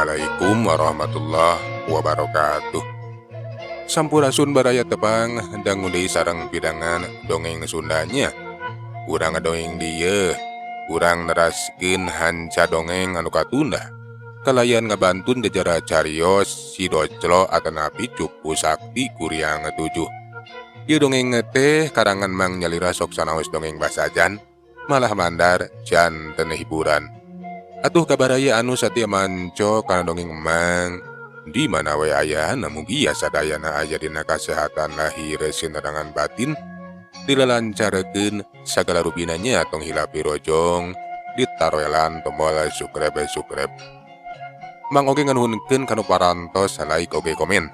Assalamualaikum warahmatullahi wabarakatuh. Sampurasun baraya tepang dangu deui sareng pidangan dongeng Sundanya. Urang ngadongeng dieu, urang neraskeun hanca dongeng anu katunda. Kalayan ngabantun jajara carios si Doclo atanapi Cupu Sakti Kuryang tujuh. Ieu dongeng teh karangan Mang Nyalira sok sanaos dongeng basajan, malah mandar janten hiburan. Atuh kabaraya anu satia manco kana dongeng Mang di mana we ayana mugia sadayana aya dina kasehatan lahir sinerangan batin dilalancarkeun sagala rupina nya tong hilap dirojong ditaroelan tombol subscribe subscribe. Mang oge nganuhunkeun kanu parantos like oge komen.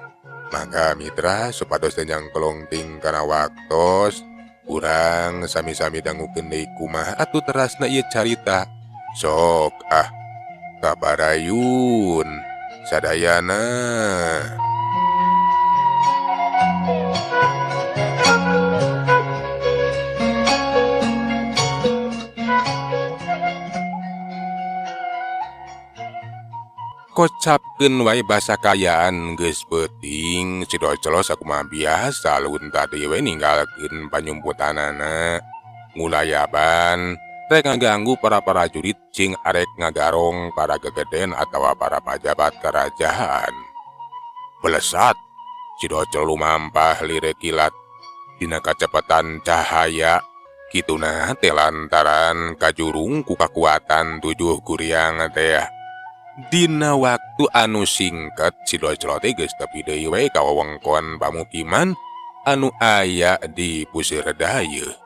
Mangga mitra supados teu nyangkolong ting kana waktos urang sami-sami dangukeun deui kumaha atuh terasna ieu carita. Sok ah kabarayun sadayana. Kocapkeun wae basa kaayaan geus peuting si Doclo sakumaha biasa lunta deui we ninggalkeun panyumputanana ngulayaban rek ngaganggu para prajurit cing arek ngagarong para gegeden atawa para pajabat kerajaan. Belesat si Doclo lumampah lire kilat dina kacepetan cahaya kituna teh lantaran kajurung ku kakuatan tujuh kuryang teh. Dina waktu anu singkat si Doclo teh geus tepi deui we ka wewengkon pamukiman anu aya di Pusir Dayeuh.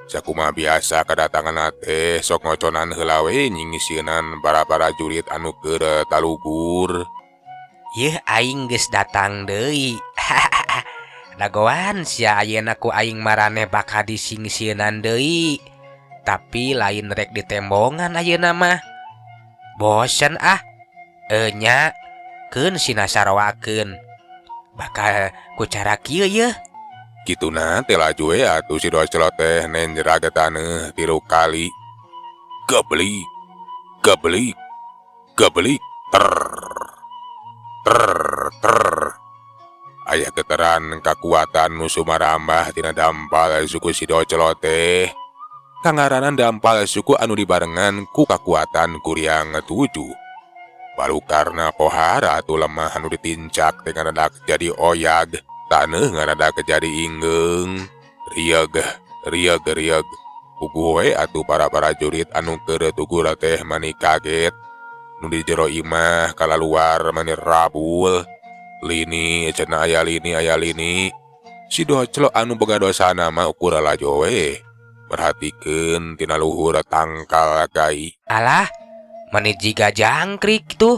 Sakumaha biasa kadatangan teh sok ngoconan heula we nyingsieunan para prajurit anu keur talugur. Yeuh aing geus datang deui. Dagoan sia ayeuna ku aing maraneh bakal disingsieunan deui. Tapi lain rek ditembongan ayeuna mah. Bosen ah. Enya keun sina sarawakeun. Bakal ku cara kieu yeuh. Kituna teh laju we atuh si Doclo teh nenjrag taneuh 3 kali. Geblik, geblik, geblik, ter, ter, ter. Aya geteran kakuatan nu sumarambah tina dampal suku si Doclo teh. Kangaranan dampal suku anu dibarengan ku kakuatan kuryang tujuh. Balukarna pohara atuh lemah anu ditincak teh nganadak jadi oyag. Taneuh nganadak jadi inggeung. Rieg, rieg, rieg. Puguh we atuh para prajurit anu keur tugur teh mani kaget. Nu di jero imah kalaluar mani rabul. Lini cenah aya lini aya lini. Si Doclo anu boga dosana mah ukur lalajo we. Perhatikeun tina luhur tangkal kai. Alah, mani jiga jangkrik tuh.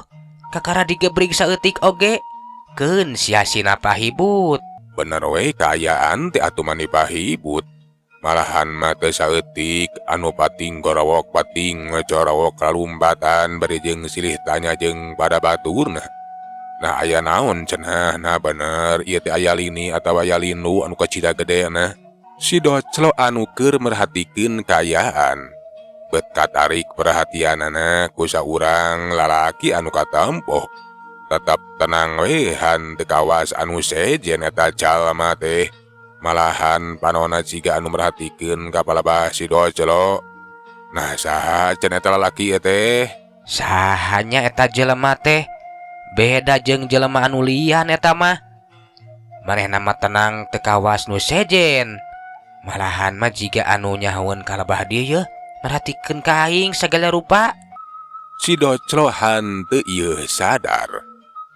Kakara digebrig saeutik oge. Keun sia sina pahibut. Bener we kaayaan teh atuh mani pahibut. Malahan mah teu saeutik anu pating gorowok pating corowok lalumpatan bari jeung silih tanya jeung pada baturna. Nah aya naon cenah, nah bener ieu teh aya lini atawa aya lindu anu kacida gedena. Si Doclo anu keur merhatikeun kaayaan. Bet katarik perhatianana ku saurang lalaki anu katempoh. Tetap tenang we han teu kawas anu sejen eta jalma teh. Malahan panona jiga anu merhatikeun ka palebah si Doclo. Nah saha cenah eta lalaki teh? Sahanya eta jelema teh? Beda jeung jelema anu lian eta mah. Manehna mah tenang teu kawas nu sejen. Malahan mah jiga anu nyahoeun ka lebah dieu yeuh, merhatikeun ka aing sagala rupa. Si Doclo hanteu ieu sadar.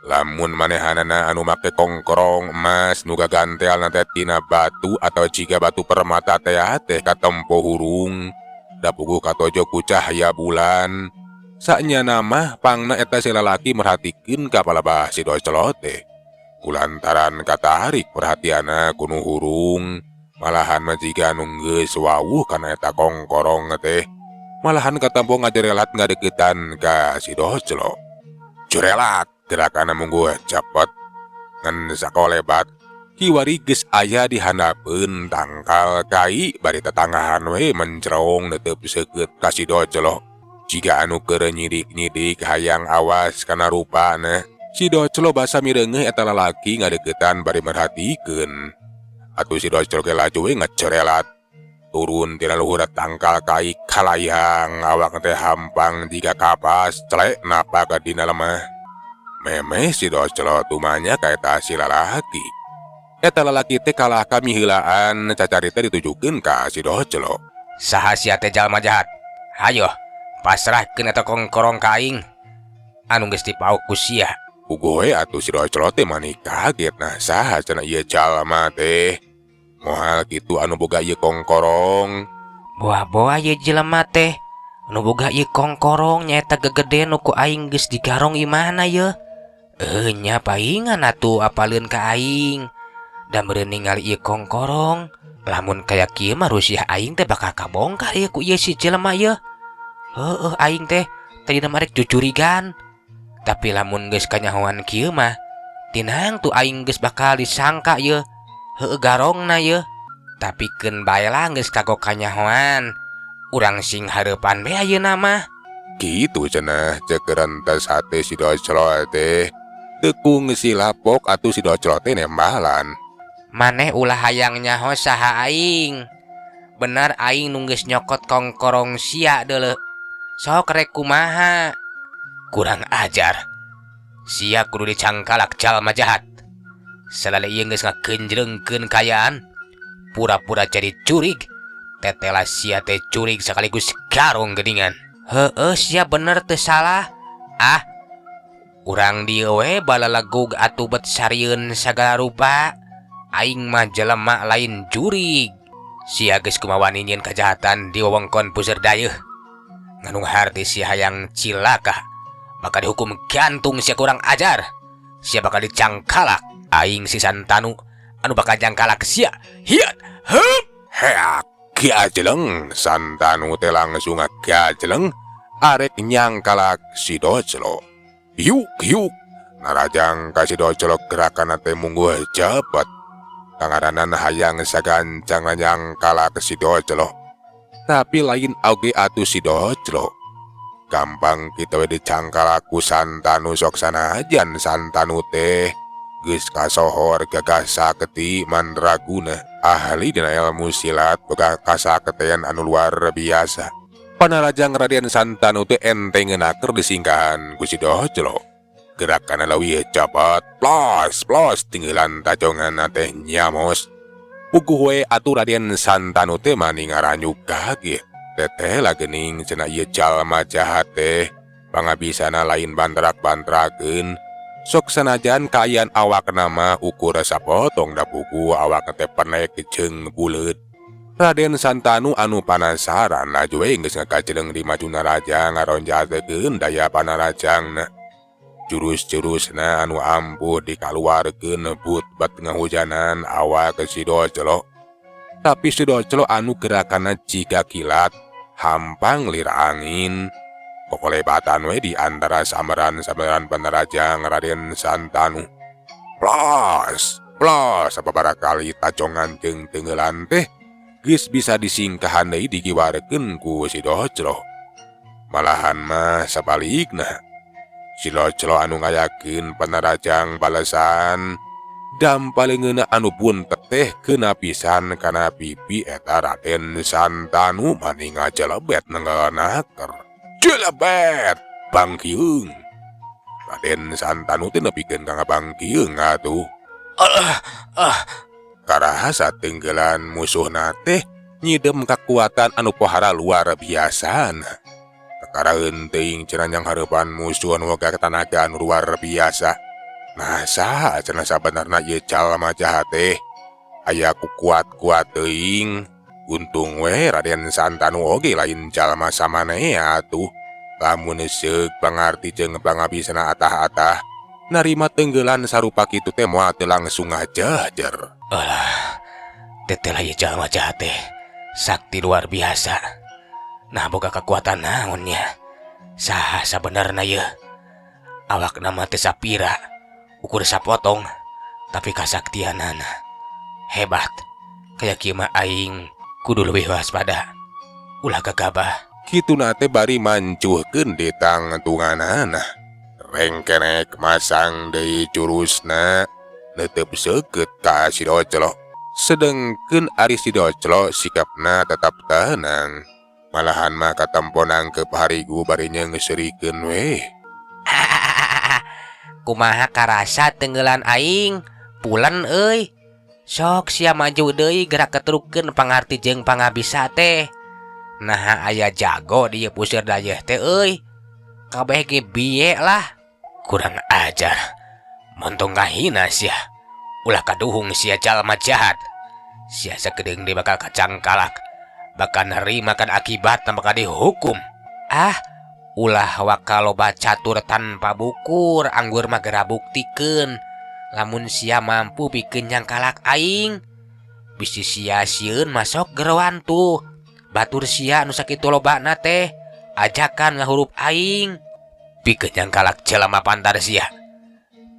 Lamun manehanana anu make kongkrong emas nu gagantealna teh tina batu atau jiga batu permata teh teh katempo hurung. Da puguh katojo ku cahaya bulan. Sanyana mah pangna eta si lalaki merhatikeun ka palebah si Doclo teh. Kulantaran katarik perhatianna ku nu hurung, malahan mah jiga anu geus wawuh kana eta kongkorong teh. Malahan katempo ngajerelat ngadeukeutan ka si Doclo. Jurelat gerakanna mungguh cepet ngan sakolebat. Kiwari geus aya di handapeun tangkal kai bari tetangahan we mencerong netep seukeut ka si Doclo. Jiga anu keur nyidik-nyidik hayang awas kana rupana. Si Doclo basa mireungeuh eta lalaki ngadeuketan bari merhatikeun. Atuh si Doclo ge laju we ngecerelat. Turun tina luhur tangkal kai kalayang awak teh hampang jiga kapas celek napak dina lemah. Memeh si Doclo tumanya ka eta si lalaki. Eta lalaki teh kalah ka miheulaan cacarita ditujukeun ka si Doclo. Saha sia teh jalma jahat? Hayo, pasrahkeun eta kongkorong ka aing. Anu geus dipaok ku sia. Puguh we atuh si Doclo teh mani kaget nah saha cenah ieu jalma teh. Moal kitu anu boga ieu kongkorong. Boa-boa ieu jelema teh. Nu boga ieu kongkorong nyaeta gegede nu ku aing geus digarong imahna yeuh. Nya paingan atuh apaleun ka aing. Da meureun ningali ieu kongkorong. Lamun kaya kieu mah rusiah aing teh bakal kabongkar ieu ku ieu si jelema ieu. Heueuh aing teh tadina mah rek jucurigan. Tapi lamun geus kanyahoan kieu mah tinang tuh aing geus bakal disangka ieu. Heueuh garongna ieu. Tapi keun bae lah geus kagok kanyahoan. Urang sing hareupan be ayeuna mah. Kitu cenah ceuk rentas hate si Doclo teh. Tekung si lapok atuh si Doclo teh nembalan. Maneh ulah hayang nyaho saha aing. Bener aing nu geus nyokot kongkorong sia deuleu. Sok rek kumaha? Kurang ajar. Sia kudu dicangkalak jalma jahat. Salale ieu geus ngakenjrengkeun kaayaan. Pura-pura jadi curig. Tetela sia teh curig sekaligus garong geuningan. Heueuh sia bener teu salah. Ah. Urang dieu we balalegug atuh bet sarieun sagala rupa. Aing mah jelema lain jurig. Sia geus kumaha wani nyieun kajahatan di wewengkon Puseur Dayeuh. Nganung harti sia hayang cilaka. Bakal dihukum gantung sia kurang ajar. Sia bakal dicangkalak. Aing si Santanu anu bakal jangkalak sia. Hiat. Hup. Heak gajeleng Santanu teh langsung gajeleng arek nyangkalak si Doclo. Yuk yuk narajang ka si Doclo gerakan teh mungguh cepet. Kangaranan hayang sagancang nyangkalak si Doclo. Tapi lain oge atuh si Doclo. Gampang kita we dicangkalak ku Santanu sok sanajan Santanu teh geus kasohor gagah saketi mandraguna ahli dina ilmu silat boga kasaketean anu luar biasa. Panarajang Raden Santanu teh enteng keur disingkahan ku si Doclo. Gerakan leuwih cepet plos plos tinggilan tajongan teh nyamos. Puguh we atuh Raden Santanu teh mani ngaranyuk kaget. Teteh lah geuning cenah ieu jalma jahat teh pangabisana lain bantrak-bantrakeun. Sok sanajan kaayaan awakna mah ukur sapotong da puguh awakna teh penek jeung buleut. Raden Santanu anu panasaran laju we geus ngakajeleng di majuna raja ngaronjatekeun daya panarajangna. Jurus-jurusna anu ampuh dikaluarkeun but bat ngahujanan awak si Doclo. Tapi si Doclo anu gerakanna jiga kilat, hampang lir angin. Kokolebatan we di antara sambaran-sambaran panarajang Raden Santanu. Plos, plos sababaraha kali tajongan jeung teungeulan teh geus bisa disingkahan deui digiwarkeun ku si Doclo. Malahan mah sabalikna. Si Doclo anu ngayakeun panarajang balesan dampaleungeunna anu buntet teh keuna pisan kana pipi eta Raden Santanu mani ngajelebet nenggal naker. Jelebet bangkiung. Raden Santanu teh nepikeun ka ngabangkiung atuh. Karasa tenggelan musuhna teh nyidem kakuatan anu pohara luar biasana. Kakaraeun teuing cenah yang hareupan musuh anu boga tanaga anu luar biasa. Nah saha cenah sabenerna ieu jalma jahat teh? Aya ku kuat-kuat teuing. Untung we Raden Santanu oge lain jalma samanea atuh. Lamun seuk pangarti jeung pangabisana atah-atah narima tenggelan sarupa kitu teh moal teu langsung ngajajar. Alah, teteh lah ieu jalma jahat teh. Sakti luar biasa. Nah boga kekuatan naonnya? Saha sabenerna ieu? Awakna mah teu sapira, ukur sapotong, tapi kasaktianana hebat. Kaya kieu mah aing kudu leuwih waspada. Ulah gagabah. Kituna teh bari mancuhkeun di tangtunganana. Rengkenek masang deui jurusna neuteup seukeut ka si Doclo. Sedengkeun ari si Doclo sikapna tetap tenang. Malahan mah katempo nangkep harigu bari nyeungseurikeun we. Kumaha karasa tenggelan aing? Pulen euy. Sok sia maju deui gerak keterukeun pangarti jeung pangabisa teh. Nah aya jago di ieu puseur dayeuh teh euy. Kabeh ge biye lah. Kurang ajar. Montong ngahina sia. Ulah kaduhung sia jalma jahat. Sia sakedeung deui bakal kacangkalak. Bakal nerima kan akibatna bakal dihukum. Ah, ulah waka loba catur tanpa bukur anggur mah geura buktikeun. Lamun sia mampu pikeun nyangkalak aing. Bisi sia sieun masok geroan tuh. Batur sia nu sakitu lobana teh. Ajakan ngahurup aing. Pikeun nyangkalak jelema pantar sia.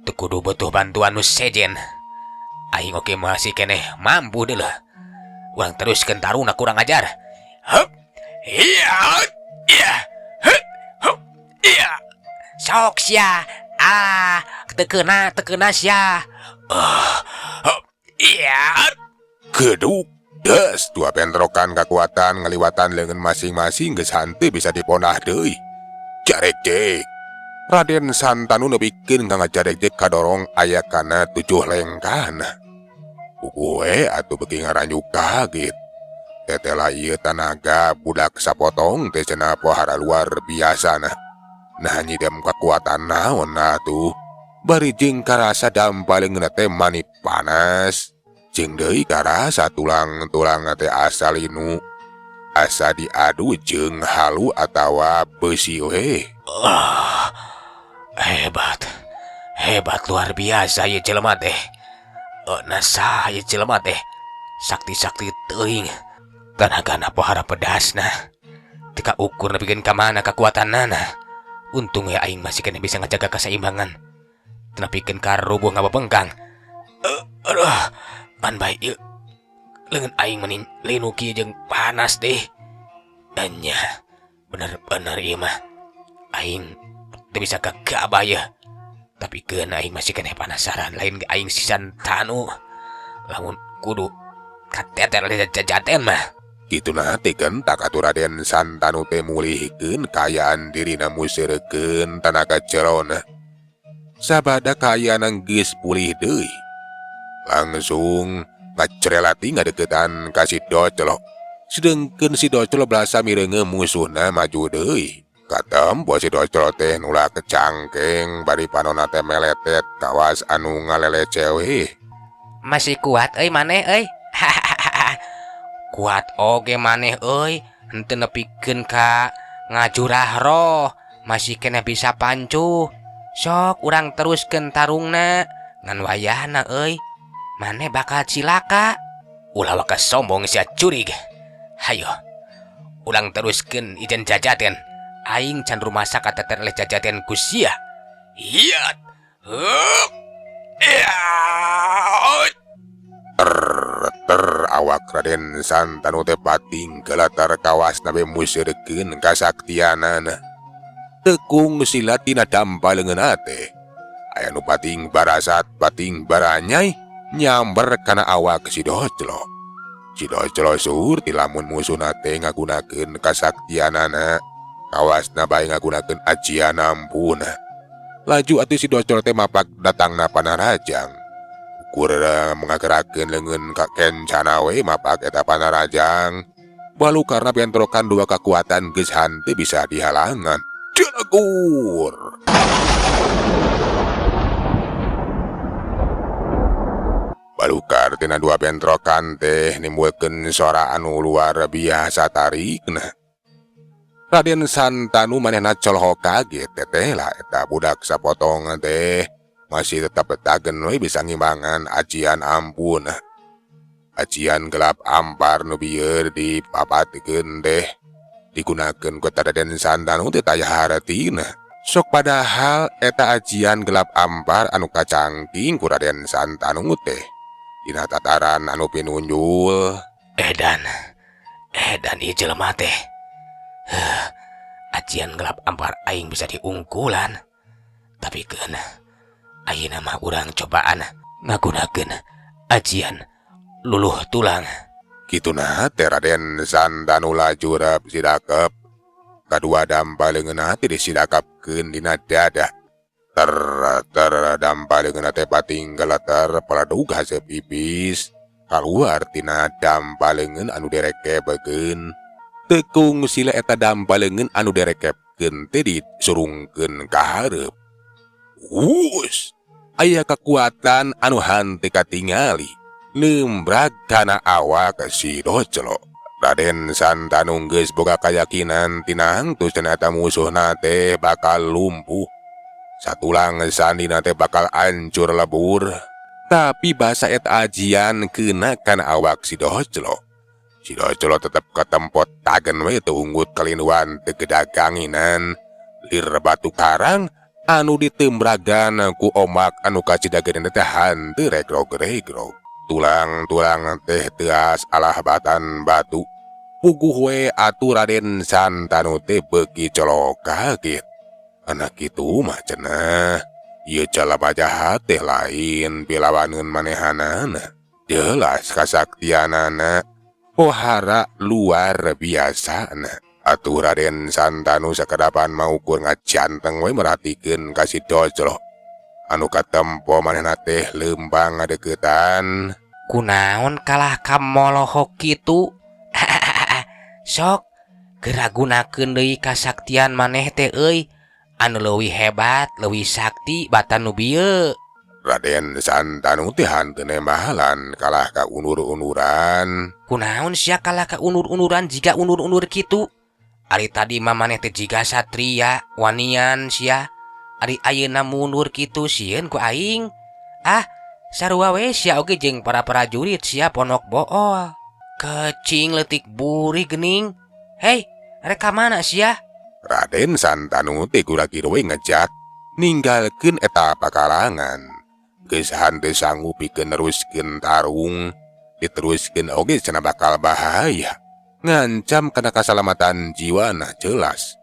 Teu kudu butuh bantuan nu sejen. Aing oge masih keneh mampu deuleuh. Urang teruskeun tarungna kurang ajar. Hup. Iya. Iya. Hup. Hup. Iya. Sok sia. Ah, teu keuna sia. Hup. Iya. Geduk. Des, dua bentrokan kekuatan ngaliwatan leungeun masing-masing geus henteu bisa diponah deui. Jaregjeg. Raden Santanu nepikeun ka ngajaregjeg kadorong aya kana 7 lengkana. Puguh we atuh beuki ngaranjuk kaget. Tetela ieu tanaga budak sapotong teh cenah pohara luar biasana. Nah nyidam kekuatan naon atuh. Bari jeung karasa dampa leungeunna teh mani panas. Jeung deui karasa tulang-tulang teh asa linu. Asa diadu jeung halu atawa beusi we. Ah, hebat. Hebat luar biasa ieu jelema teh. Nah saha ieu jelema teh? Sakti-sakti teuing. Tanagana pohara pedasna. Teu kaukur nepikeun ka mana kakuatanana. Untung we aing masih keneh bisa ngajaga kasaimbangan. Teu nepikeun ka rubuh ngababengkang. Aduh, ngan bae ieu. Leungeun aing meni linu kieu jeung panas deh. Enya, bener-bener ieu mah. Aing teu bisa gagabah ieu. Tapi keun aing masih keneh penasaran lain ge aing si Santanu. Lamun kudu kateter jajaten mah. Kitu na teh gentak atuh Raden Santanu teh mulihkeun kaayaan dirina museurekeun tanaga jerona. Sabada kaayaan geus pulih deui. Langsung ngacerelati ngadeukeutan ka si Doclo. Sedengkeun si Doclo balasa mireungeum musuhna maju deui. Katempo si Doclo teh nulak cangkeng bari panonna teh meletet kawas anu ngalelece we. Masih kuat euy maneh euy. Kuat oge maneh euy, henteu nepikeun ka ngajurah roh, masih keneh bisa pancuh. Sok urang teruskeun tarungna, ngan wayahna euy. Maneh bakal cilaka. Ulah waka sombong sia curig. Hayo. Urang teruskeun ijen jajaten. Aing can rumasa kateter oleh jajaten ku sia. Hiat. Hup. Hiat. Ter, ter awak Raden Santanu teh pating gelatar kawas nabe museurekeun kasaktianana. Tekung silat tina dampa leungeun teh. Aya nu pating barasat, pating baranyai, nyamber kana awak si Doclo. Si Doclo suhur ti lamun musuhna teh ngagunakeun kasaktianana. Kawasna bae ngagunakeun ajian ampuna. Laju atuh si Doclo teh mapak datangna panarajang. Ukur mengagerakeun leungeun ka kencana we mapak eta panarajang. Balu karena bentrokan dua kekuatan geus henteu bisa dihalangan. Jelegur. Balukar tina dua bentrokan teh nimbulkeun sora anu luar biasa tarikna. Raden Santanu manehna colhok kaget teteh lah eta budak sapotong teh masih tetap betagen we bisa ngimbangan ajian ampun. Ajian gelap ampar nu bieu dipapatkeun teh digunakeun ku Raden Santanu teh taya hartina. Sok padahal eta ajian gelap ampar anu kacangking ku Raden Santanu teh dina tataran anu pinunjul. Edan, edan ieu jelema teh. Heuh, ajian gelap ampar aing bisa diungkulan. Tapi keun ayeuna mah urang cobaan ngagunakeun ajian luluh tulang. Kituna teh Raden Santanu laju rep sidakep. Kadua dampa leungeunna teh disidakapkeun dina dada. Ter ter dampa leungeunna teh pating geleter paladug haseup ipis kaluar tina dampa leungeun anu direkebekeun. Teu kungsi eta dampa leungeun anu direkepkeun teh disurungkeun ka hareup. Wus! Aya kakuatan anu henteu katingali nembrag kana awak si Doclo. Raden Santanu geus boga kayakinan tinangtu cenah eta musuhna teh bakal lumpuh. Satulang sandina teh bakal ancur lebur. Tapi basa eta ajian keuna kana awak si Doclo. Si Doclo tetep katempo tagen we teu unggut kalinduan teu gedaganginan. Lir batu karang anu ditembragan ku ombak anu kacida gedena teh henteu regrog-regrog. Tulang-tulang teh teuas alah batan batu. Puguh we atuh Raden Santanu teh beuki colok kaget. Anak kitu mah cenah. Ieu jalma jahat teh lain pilawaneun manehanana. Jelas kasaktianana. Pohara luar biasana. Atuh Raden Santanu sakadapan maukur ngajanteng we merhatikeun ka si Doclo. Anu katempo manehna teh leumpang ngadeuketan. Kunaon kalah ka molohok kitu? Sok geura gunakeun deui kasaktian maneh teh euy. Anu leuwih hebat, leuwih sakti batan nu bieu. Raden Santanu teh hanteu nembalan kalah ka undur-unduran. Kunaon sia kalah ka undur-unduran jiga undur-undur kitu? Ari tadi mah maneh teh jiga satria, wanian sia. Ari ayeuna mundur kitu sieun ku aing. Ah, sarua we sia oge jeung para prajurit sia ponok bool. Kecing leutik buri geuning. Hei, rek ka mana sia? Raden Santanu teh gura-gir we ngejat ninggalkeun eta pakalangan. Geus hanteu sanggup pikeun neruskeun tarung, diteruskeun oge cenah bakal bahaya. Ngancam kana kasalamatan jiwana jelas.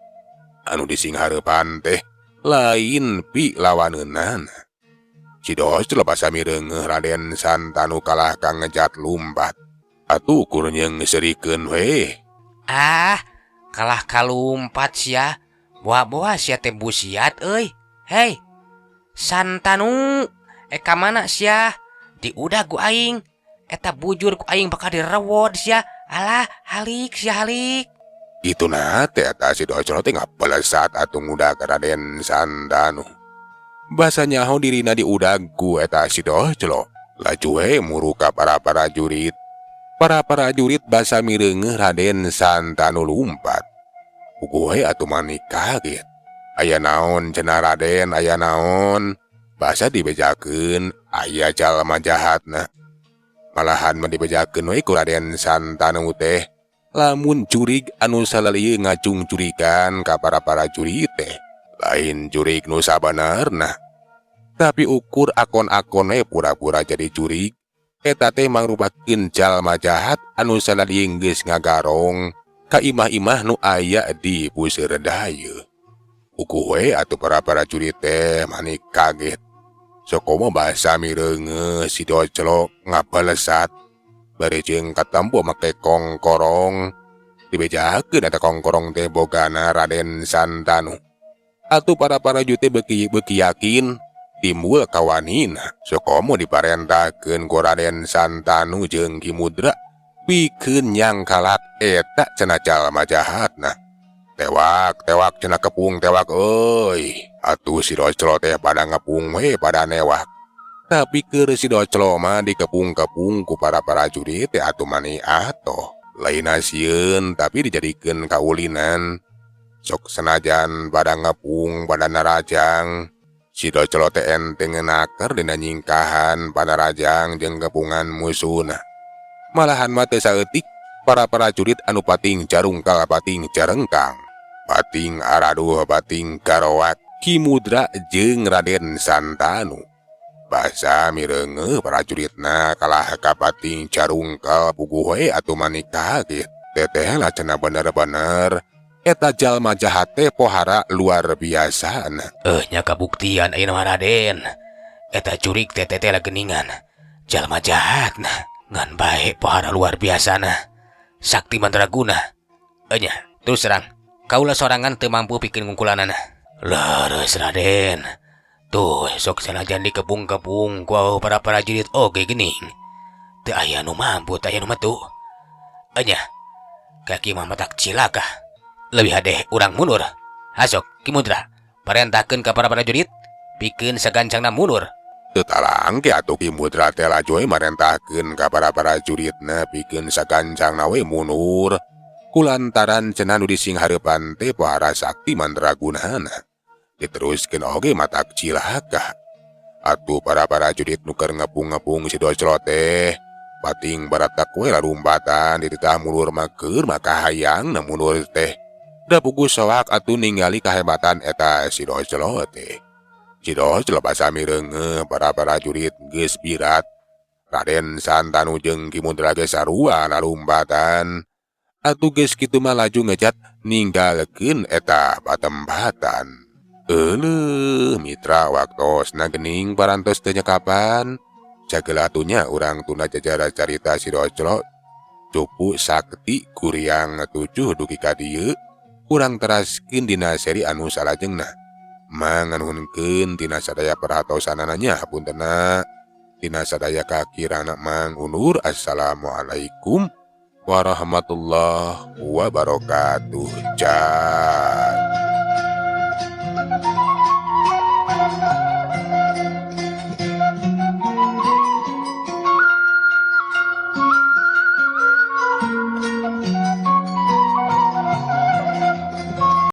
Anu disinghareupan teh lain pi lawaneunana. Si Doclo basa mireungeuh Raden Santanu kalah ka ngejat lumpat. Atuh ukur nyeung seurikeun we. Ah, kalah kalumpat sia. Boa-boa sia teh busiat euy. Hei, Santanu, ka mana sia? Diudag ku aing. Eta bujur ku aing bakal direwod sia. Alah, halik sia halik. Kituna teh eta si Doclo teh ngapelesat atuh ngudag Raden Santanu. Basa nyaho dirina diudag ku eta si Doclo. Laju we muruka para prajurit. Para prajurit basa mireungeuh Raden Santanu lumpat. Puguh we atuh manik kaget. Aya naon cenah Raden, aya naon? Basa dibejakeun aya jalma jahatna. Malahan mah dibejakeun we ku Raden Santanu teh. Lamun jurig anu salalieu ngacung curikan ka para prajurit teh. Lain jurig nu sabenerna. Tapi ukur akon-akon we pura-pura jadi jurig. Eta teh mangrupakeun jalma jahat anu salalieu geus ngagarong ka imah-imah nu aya di Puseur Dayeuh. Puguh we atuh para prajurit teh manik kaget. Sokomo basa mireungeuh si Doclo ngapelesat. Bari jeung katempo make kongkorong. Dibejakeun eta kongkorong teh bogana Raden Santanu. Atuh para prajurit teh beuki yakin timbul kawanina. Sokomo diparentahkeun ku Raden Santanu jeung Ki Mudra pikeun nyangkalak eta cenah jalma jahatna. Tewak, tewak cenah kepung tewak euy. Atuh si Doclo teh pada ngepung we pada newak. Tapi keur si Doclo mah dikepung-kepung ku para prajurit teh atuh mani atoh. Lain sieun tapi dijadikeun kaulinan. Sok senajan pada ngepung pada narajang. Si Doclo teh enteng naker dina nyingkahan panarajang jeung kepungan musuhna. Malahan mah teu saeutik para prajurit anu pating carungkal pating carengkang. Pating araduh pating karoak Ki Mudra jeung Raden Santanu. Basa mireungeuh prajuritna kalah ka pating carungkal puguh we atuh manik kaget. Teteh lah cenah bener-bener Eta jalma jahat teh pohara luar biasana. Nya kabuktian ayeuna mah Raden. Eta jurig teh tetela geuningan. Jalma jahat nah, ngan bae pohara luar biasana. Sakti mandraguna. Nya, terus terang, kaula sorangan teu mampu pikeun ngungkulanana. Leres Raden. Tuh, sok sanajan dikepung-kepung ku para prajurit oge geuning. Teu aya nu mampu, teu aya nu metu. Nya, kaki mah matak cilaka. Leuwih hade urang mundur. Hasok, Ki Mudra, parentahkeun ka para prajurit pikeun sagancangna mundur. Teu talangke atuh Ki Mudra teh laju we marentahkeun ka para prajuritna pikeun sagancangna we mundur. Kulantaran cenah nu disinghareupan teh pohara sakti mandragunana. Diteruskeun oge matak cilaka. Atuh para prajurit nu keur ngepung-ngepung si Doclo teh bating baratak we larumpatan dititah mundur mah keur maka hayangna mundur teh. Da puguh soak atuh ningali kahebatan eta si Doclo teh. Si Doclo basami reungeuh para prajurit geus birat. Raden Santanu jeung Ki Mudra ge sarua larumpatan. Atuh geus kitu mah laju ngejat ninggalkeun eta patempatan. Euleuh mitra, waktosna geuning parantos teu nyekapan. Sagala atuh nya urang tunda jajara carita si Doclo Cupu Sakti Kuryang 7 dugi ka dieu. Urang teraskeun dina seri anu salajengna. Manganuhunkeun tina sadaya perhatosanana nya, hapuntenna tina sadaya kakirana mang undur. Assalamualaikum warahmatullahi wabarakatuh. Jat.